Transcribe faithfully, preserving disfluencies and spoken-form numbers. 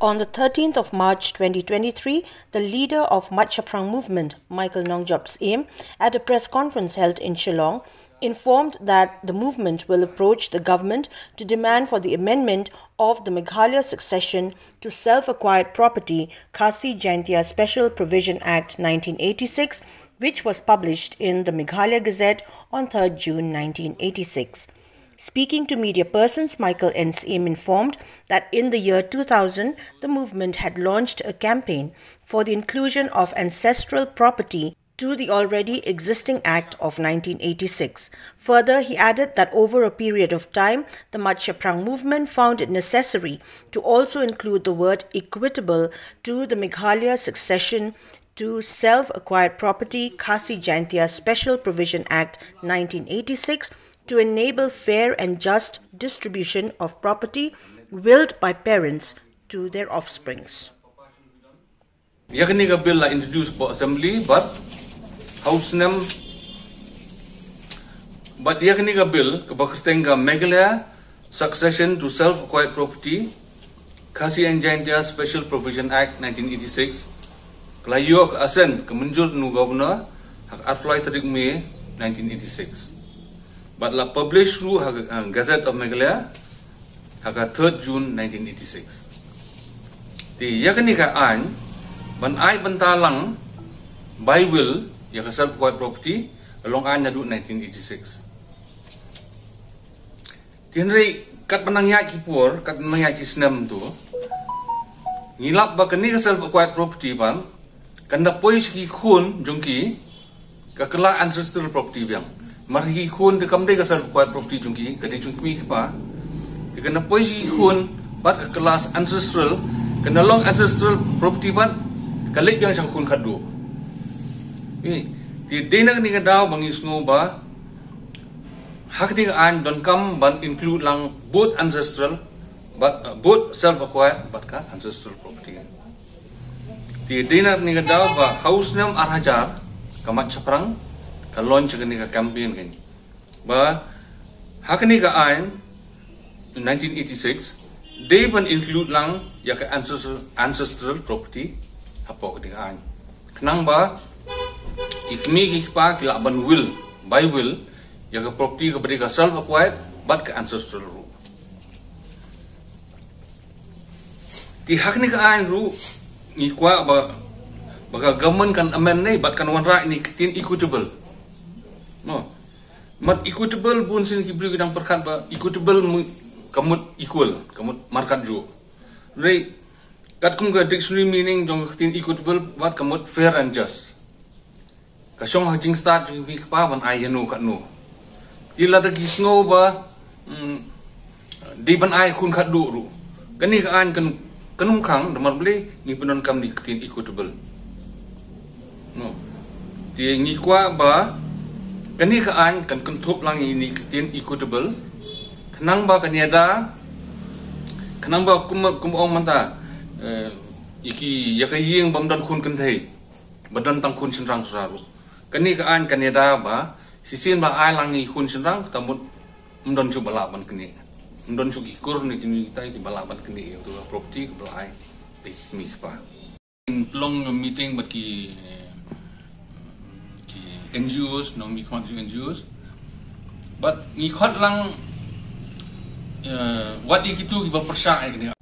On the thirteenth of March twenty twenty-three, the leader of Mait Shaphrang movement, Michael Nongjop Syiem, at a press conference held in Shillong, informed that the movement will approach the government to demand for the amendment of the Meghalaya Succession to Self-Acquired Property, Khasi Jaintia Special Provision Act nineteen eighty-six, which was published in the Meghalaya Gazette on third June nineteen eighty-six. Speaking to media persons, Michael N Syiem informed that in the year two thousand, the movement had launched a campaign for the inclusion of ancestral property to the already existing Act of nineteen eighty-six. Further, he added that over a period of time, the Mait Shaphrang movement found it necessary to also include the word equitable to the Meghalaya Succession to Self-Acquired Property, Khasi Jaintia Special Provision Act nineteen eighty-six, to enable fair and just distribution of property willed by parents to their offsprings. Ïa kane ka bill la introduce hapoh assembly, bad ha u snem, bad ïa kane ka bill kaba kyrteng ka Meghalaya Succession to Self-Acquired Property, Khasi and Jaintia Special Provision Act nineteen eighty-six, ka la ïoh ka assent, ka mynjur na u Governor ha ka arphew lai tarik May nineteen eighty-six. Bad la publish ruh ha ka, uh, Gazette of Meghalaya ha ka third June nineteen eighty-six. Te ïa kane ka aiñ ban ai bynta lang by will ïa ka self-acquired property, ka long aiñ naduh nineteen eighty-six. Te hynrei katba nang ïaid ki por, katba nang ïaid ki snem to, ngi lap ba kane ka self-acquired property pat kan da poi sha ki khun jong ki ka kylla ancestral property biang. Namar ki khun te kam dei ka self-acquired property jong ki, ka dei jong ki kmie ki kpa. Te kan da poi sha ki khun bad ka kylla ancestral, kan da long ancestral property bad ka leit biang sha ki khun khatduh. Te dei na kane ka daw ba ngi sngew ba ha kane ka aiñ donkam ban include lang both ancestral, bad, uh, both self-acquired bad ka ancestral property. Te dei na kane ka daw ba ha u snem ar hajar ka Mait Shaphrang ka launch kane ka campaign kane. Ba ha kane ka aiñ nineteen eighty-six dei ban include lang ïa ka ancestral, ancestral property hapoh kane ka aiñ. Khnang ba ki kmie ki kpa ki lah ban will, by will, ïa ka property kaba dei ka self-acquired bad ka ancestral ruh. Te ha kane ka aiñ ruh ngi kwah ba, ba ka government kan amend ne bad kan wanrah ine i ktien equitable. No. Namar equitable bun sien ki briew ki dang pyrkhat ba equitable mu-, ka mut equal, ka mut markatjuh. Hynrei katkum ka dictionary meaning jong ka ktien equitable pat ka mut fair and just. Ka shong ha ka jingstad jong ki kmie ki kpa ban ai ïa no kat no. Te lada ki sngew ba, mm, dei ban ai khun khatduh ruh, kane ka aiñ kan, kan ym khang, namar balei? Ngi pyndonkam ine i ktien equitable. No. Te ngi kwah ba kane ka aiñ kan kynthup lang ine i ktien equitable. Khnang ba kan ïada, khnang ba kum, kum ong mynta, eh, ïa ki, ïa ka ïing bym don khun kynthei, ba don tang khun shynrang shuh ruh. Kane ka aiñ kan ïada ba shisien ba ai lang ïa ki khun shynrang, ka mut ym don shuh ba lah ban knieh. Ym don shuh ki kur ne kine kita kiba lah ban knieh ïa uto u property kaba la ai da ki kmie ki kpa. Long meeting bad ki, ki N G Os, nongmihkhmat jong N G Os. Bad ngi khot lang, eh, wat ïa kito kiba pyrshah ïa kane ka